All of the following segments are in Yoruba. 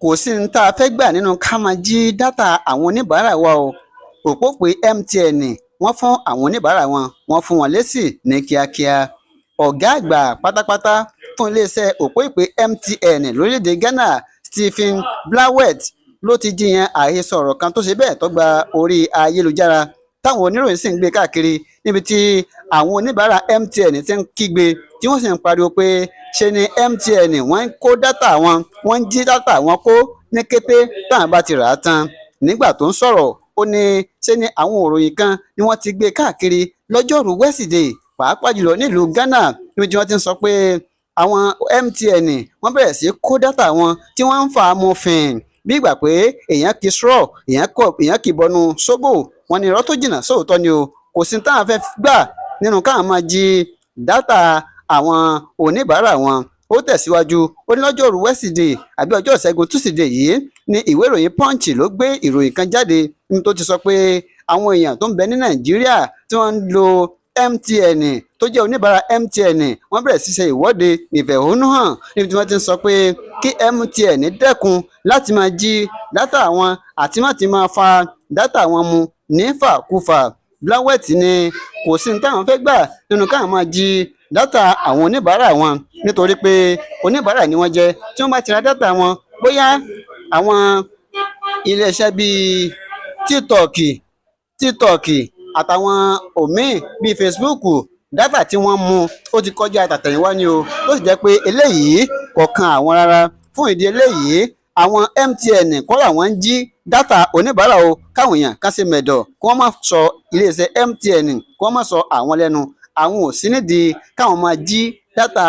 Kò sí ní tá a fẹ́ gbà nínú ká máa jí data àwọn oníbàárà wa o. Òpó ìpè MTN, wọ́n fún àwọn oníbàárà wọn, wọ́n fún wọn lésì ní kíákíá. Ọ̀gá àgbà pátápátá fún iléeṣẹ́ òpó ìpè MTN lórílẹ̀-èdè Ghana, Stephen Blawett, ló ti jiyàn àhesọ ọ̀rọ̀ kan tó ṣe bẹ́ẹ̀ tó gba orí ayélujára, táwọn oníròyìn sì ń gbé káàkiri, níbi tí àwọn oníbàárà MTN ti ń kígbe, tí wọ́n sì ń pariwo pé ṣe ni MTN wọ́n ń kó data wọn, wọ́n ń jí data wọn kó ní kété táwọn bá ti rà á tán. Nígbà tó ń sọ̀rọ̀, ó ní ṣe ni àwọn òròyìn kan ni wọ́n ti gbé káàkiri lọ́jọ́rùú Wẹ́sídẹ̀ẹ́, pàápàá jùlọ nílùú Ghana, níbi tí wọ́n ti ń sọ pé àwọn MTN wọ́n bẹ̀rẹ̀ sí kó data wọn, tí wọ́n ń fà á mu fìn bí ìgbà pé èèyàn kì straw, èèyàn kì bọnú sóbò. Wọ́n ní irọ́ tó jìnnà sóòótọ́ ni o. Kò sí táwọn fẹ́ gbà nínú káwọn máa jí data àwọn oníbàárà wọn. Ó tẹ̀síwájú, ó ní lọ́jọ́rùú Wẹ́sídẹ̀ẹ́ àbí ọjọ́ Ìṣẹ́gun Túsídẹ̀ẹ́ yìí ní ìwé ìròyìn Punch ló gbé ìròyìn kan jáde ní tó ti sọ pé àwọn èèyàn tó ń bẹ ní Nàìjíríà tí wọ́n ń lo MTN, tó jẹ́ oníbàárà MTN, wọ́n bẹ̀rẹ̀ sí ṣe ìwọ́de ìfẹ̀hónúhàn, níbi tí wọ́n ti ń sọ pé kí MTN dẹ́kun láti máa jí data wọn àti láti máa fa data wọn mu nífàkúfà. Blawett ní kò sí ní táwọn fẹ́ gbà nínú káwọn máa jí data àwọn oníbàárà wọn, nítorí pé oníbàárà ni wọ́n jẹ́. Tí wọ́n bá ti ra data wọn, bóyá àwọn iléeṣẹ́ bíi TikTok àtàwọn òmíì bíi Facebook, data tí wọ́n mú ó ti kọjá tàtẹ̀yìnwá ni o, tó sì jẹ́ pé eléyìí kò kan àwọn rárá. Fún ìdí eléyìí, àwọn MTN kọ́ làwọn ń jí data oníbàárà o. Káwọn èèyàn kan ṣe mẹ̀dọ̀, kí wọ́n má sọ iléeṣẹ́ MTN, kí wọ́n má sọ àwọn lẹ́nu. Àwọn ò sí nídìí káwọn máa jí data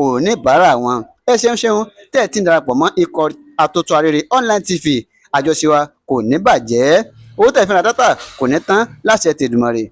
oníbàárà wọn. Ẹ ṣeun ṣeun tẹ́ ẹ ti ń darapọ̀ mọ́ ikọ̀ Àtótó Arére Online TV. Àjọṣe wa kò ní bàjẹ́. Owó tẹ̀ fi ra data kò ní tán láṣẹ tèdùmàrè.